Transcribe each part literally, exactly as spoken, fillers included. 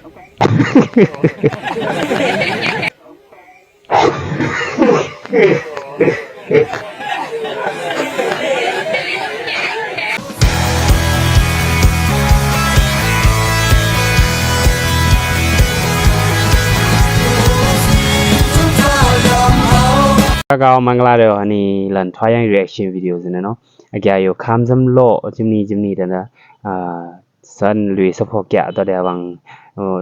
ကကောင်းမင်္ဂလာတွေ အနီလန်ထွားယံ reaction video စနေနော်။ အကြိုက်ရော ခမ်းစမ်းလို့ จิมนี่จิมนี่ တဒါ အာ စံလွေစဖို့ကြတော့တဲ့ ဘင် ဟို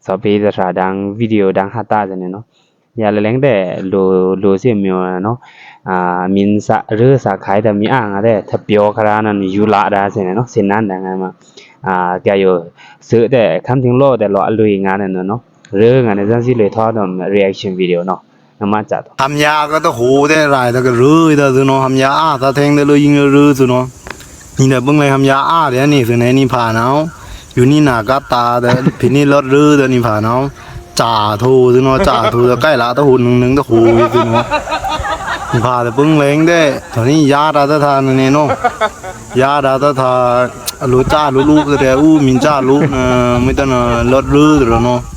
စပေးသရာ ဒင် video ဒင် ဟတာ စနေနော်။ ယလဲလဲတဲ့ လို လိုစမျိုးနော်။ အာ မင်းစား ရစားခိုင်းတဲ့ မီးအာငါတဲ့ တပြောခရာနန် ယူလာဒါ စနေနော်။ စနေနန်ဒင် ငါမ အာ အကြိုက်ရော စတဲ့ ခမ်းစမ်းလို့တဲ့ လောအလွေငါနဲ့နော်။ ရငါနဲ့ စံစံလွေထောက်တော့ reaction video နော်။ နမကြတော့ ဟမ်ယာကတဟိုးတဲ့ ရိုက်တဲ့ကရူးတဲ့သူနော်။ ဟမ်ယာအာ သထင်းတဲ့လို ယင်းရူးသူနော်။ နီးတဲ့ ဘင်လဲ ဟမ်ယာအာတဲ့ နီးသူနဲ့ နီးဖာနော်။ ယူနီးနာကတားတဲ့ ဖီနီးလော့ရူးတဲ့ နီးဖာနော်။ ကြာထိုးသူနော်။ ကြာထိုးတဲ့ ကိုက်လာတဟိုး နုံနုံတဟိုးသူနော်။ နီးဖာတဲ့ ဘင်လဲတဲ့ တနီးယာတာတထာနဲ့နော်။ ယာတာတထာ အလိုကြာလိုလိုတဲ့ ဦးမင်းကြာလိုနော်။ မင်းတနော် လော့ရူးတဲ့နော်။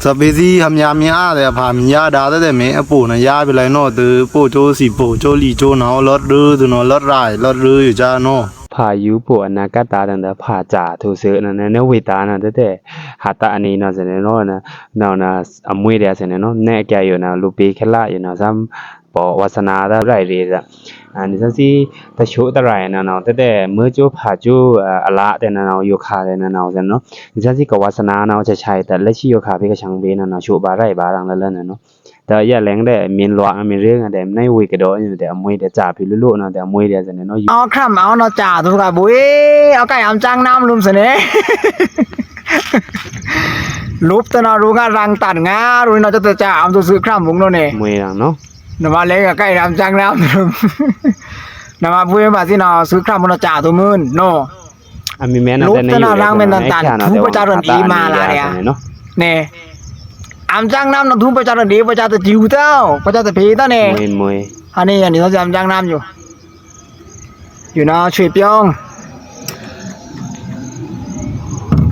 စပေးစီ ဟမ်ယာမီးအာတဲ့ အဖာမီးယာဒါတဲ့ မင်းအပို့နော်။ ယာပြလိုက်နော်။ သူပို့ချိုး စီပို့ချိုး လီချိုးနော်။ လော့ရူးသူနော်။ လော့ရိုက် လော့ရူးယူကြာနော်။ ဖာယူပို့အနာကတားတဲ့ ဖာကြာထိုးစဲနော်။ နဝေတာနော်။ တဲ့ ဟတာအနီးနော် စနေနော်။ နော်နော် အမွေးတဲ့ စနေနော်။ နဲ့ အကြိုက်ရောနော် လူပေးခလာ ယူနော်။ စမ်း ပေါ်ဝါသနာသာ ရိုက်ရည်သာ။ အာ နီးစံစံ တချို့တရိုက်နော်နော်။ တဲ့ မွေးချိုး ဖာချိုး အာ အလားတဲ့နော်နော်။ ယိုခါတဲ့နော်နော် စနေနော်။ နီးစံစံ ကဝါသနာနော် ချာချာတဲ့ လက်ရှိယိုခါ ဖေးကချံပေးနော်နော်။ ချိုးပါရိုက်ပါ ရံလလနော်နော်။ တယလဲလဲတဲ့ မင်းလွား မင်းရင်းတဲ့ မင်းဝေကဒေါ်တဲ့ အမွေးတဲ့ ကြာပြီလို့လို့နော်။ တဲ့ အမွေးတဲ့ စနေနော်။ အော် ခရမ် အော်နော်။ ကြာထိုးကဘွေ အကဲအမ်ချောင်းနမ် လူမ် စနေ လုပ်တနော်။ ရူးငါ ရံတန်ငါ ရူးနော်။ တတကြာ အမ်သူ စူးခရမ်မုန်နော်။ နေ မွေးရံနော်။ နမလဲက ကဲအမ်ချောင်းနမ် လူမ် နမဘွေမသီးနော်။ စူးခရမ်မုန်နော်။ ကြာထိုးမုန်နော်။ အမီးမဲနော်။ လုပ်တနော်။ ရံမင်းတန်တန် သူပချာရွန်ဒီး မလာရ နေ အမ်ချောင်းနမ်နော်။ သူပချာရွန်ဒီး ပချာတတူတော့ ပချာတဖေးတော့ နေ မွေး မွေး အနီး အနီး နီးစံ အမ်ချောင်းနမ်ယူ ယူနော်။ ဆွေပြောင်း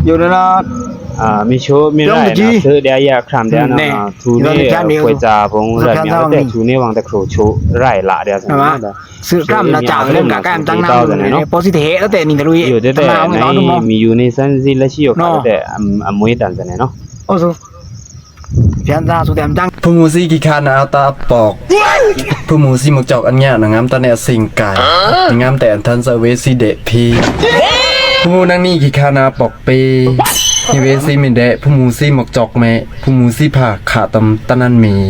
ယူနော်။ အာ မီးချိုး မီးရိုက်နော်။ သူတဲ့ အယခရမ်တဲ့နော်။ သူနဲ့ ခွေးစာဖုံး ရမျောတဲ့ သူနဲ့ ဝံတခရူချိုး ရိုက်လာတဲ့ စနေနော်။ သူခရမ်နော်။ ကြာထိုးက ကဲအမ်ချောင်းနမ် လူမ် နေ ပေါ်စီတဟဲတဲ့ နီးတလူ ယူတဲ့ မီးယူနီးစံစံ လက်ရှိယိုခါတဲ့ အမွေးတန် စနေနော်။ အိုး ဆို ဖျန်သာ သူတဲမ်ချောင်း ဖုံမူစံ ကီခါနာ အတာပေါက် ဖုံမူစံ မွက်ကျောက် အညံ့နော်။ ငမ်းတန်နဲ့ အစင်ကိုင် ငမ်းတဲ့ အထန်စဝေးစံ ဒဲ့ဖီ ဖုံမူနင်းနီး ကီခါနာ ပေါက်ပေး နီးဝေးစံ မင်းဒဲ့ ဖုံမူစံ မွက်ကျောက်မဲ ဖုံမူစံ ဖာခါတမ် တနန်မီး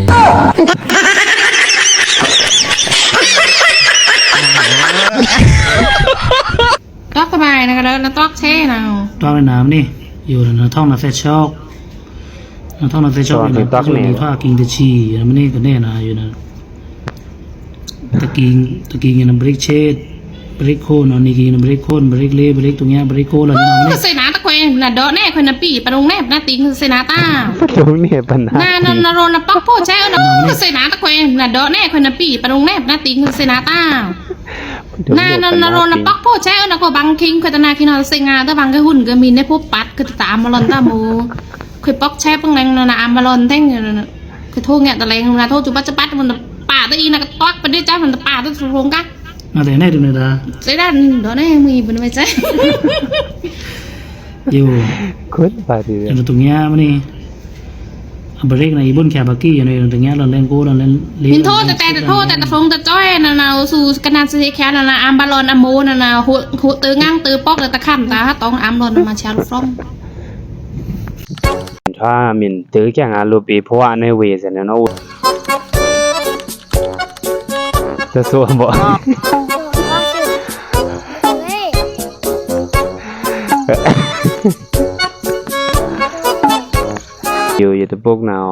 တွက်သမိုင်းနော်။ ကဒါနတွက်ဆဲနော်။ တွက်နေနော်။ မနီး ယူနော်။ ထောင့်နှစ်ဆယ့်ခြောက်နော်။ ထောင့်နှစ်ဆယ့်ခြောက်နော်။ တွက်နေ ထွားကင်းတချီနော်။ မနီး ကနဲနော်။ ယူနော်။ တကင်း တကင်းနော်။ ဘရိတ်ချေ့ ဘရိတ်ခိုနော်။ နီးကင်းနော်။ ဘရိတ်ခို ဘရိတ်လေး ဘရိတ်တုံညါ ဘရိတ်ကိုလနော်။ မနီး စနေနော်။ တခွေနော်။ ဒေါ်နဲခွေနော်။ ပီး ပရုံနဲပနာတင် စနေနော်။ ပရုံနဲပနာတင် နာနော်။ နရိုးနော်။ ပေါက်ဖို့ဆဲနော်။ စနေနော်။ တခွေနော်။ ဒေါ်နဲခွေနော်။ ပီး ပရုံနဲပနာတင် စနေနော်။ နာနော်။ နရိုးနော်။ ပေါက်ဖို့ဆဲနော်။ ခွေးဘင်ခိင် ခွေးတနာခိင်နော်။ စနေနော်။ တဘင်ကဟုန်ကမီး နဲဖို့ပတ် ခွေးတတာအမ်ဘလွန်တမူ ခွေးပေါက်ဆဲပင်းလဲင်နော်။ အမ်ဘလွန်တဲင်နော်။ ခွေးထိုးငဲ့တလဲင်နော်။ ထိုးစူပတ်စပတ် မန်တပါတအီနော်။ ကတွက်ပဒိချောင်း မန်တပါတသရုံကနော်။ တဲနဲတုၤနဲဒါ စနေနော်။ ဒေါ်နဲမီး ပနမဲဆဲ ယူ ခွေးပါတီး ယူနော်။ တုံညါမနီး အဘရိတ်နော်။ အီဘွန်ချာဘကီးနော်။ ယူနော်။ တုံညါလွန်လဲန်ကိုလွန်လဲန် မင်းထိုးတဲတဲထိုးတဲတဖုံတတွဲနော်။ နော် စူကနန်စစီချာနော်။ နော် အမ်ဘလွန်အမူနော်။ နော် ဟို ဟို တငန်းတပေါက် တခမ်းတဟတ် တောင်းအမ်ဘလွန်နော်။ မချာလူဖရုံ ထွားမင်းတဲချာငါလိုပေး ဖဝါနဲဝေး စနေနော်။ တဆိုးဘော ယူယူတပုတ်နော်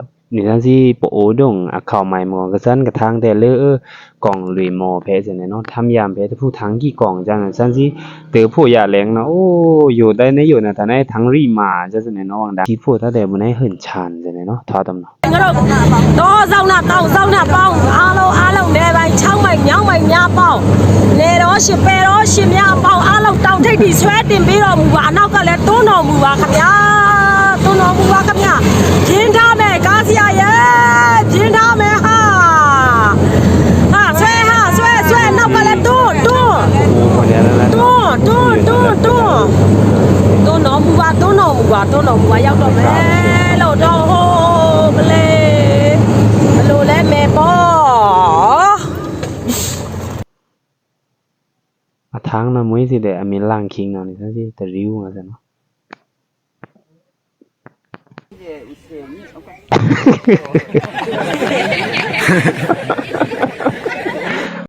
။ နီးစံစံ ပအိုဒုံအခေါင်မိုင်မွန် ကစန်းကထန်းတဲလဵု အကောင်လွေမော်ဖဲ စနေနော်။ ထမ်းယမ်ဖဲ တဖုထန်းကီးကောင် စနေနော်။ စံစံ တဲဖို့ယလဲင်နော်။ အိုး ယူတဲနဲယူနော်။ တနဲထန်းရီမါ စနေနော်။ ဝံဒါ ကီးဖို့တတဲမနဲ ဟိုန်ချန် စနေနော်။ ထွားတမ်နော်။ တော့ ဇောင်းနာတောင် ဇောင်းနာပေါင်း အားလုံး အားလုံး နယ်ပိုင် ချောင်းပိုင် ညောင်းပိုင်များအပေါင်း လယ်တော်ရှင် ပယ်တော်ရှင်များအပေါင်း အားလုံး တောင်ထိပ်ထိ ဆွဲတင်ပေးတော်မူပါ။ အနောက်ကလည်း တွန်းတော်မူပါခင်ဗျာ။ ဘူးဝါခင်ဗျာ၊ ပြင်းထားမယ်၊ ကားဆရာရဲ့၊ ပြင်းထားမယ်ဟာ။ ဟာ၊ ဆွဲ၊ ဟာ၊ ဆွဲ၊ ဆွဲ၊ နောက်ပါလဲ၊ တွန်း၊ တွန်း၊ တွန်း၊ တွန်း၊ တွန်း၊ တွန်း၊ တွန်းတော်မူပါ၊ တွန်းတော်မူပါ၊ တွန်းတော်မူပါ၊ ရောက်တော့မယ်လို့တော့၊ ဟိုး ပလဲ၊ ဘယ်လိုလဲ၊ မဲပေါ်။ အထန်းနမွေးစီတဲ့ အမေလန့်ခင်နော်၊ နေစားစီတရီဦးငါစနော်။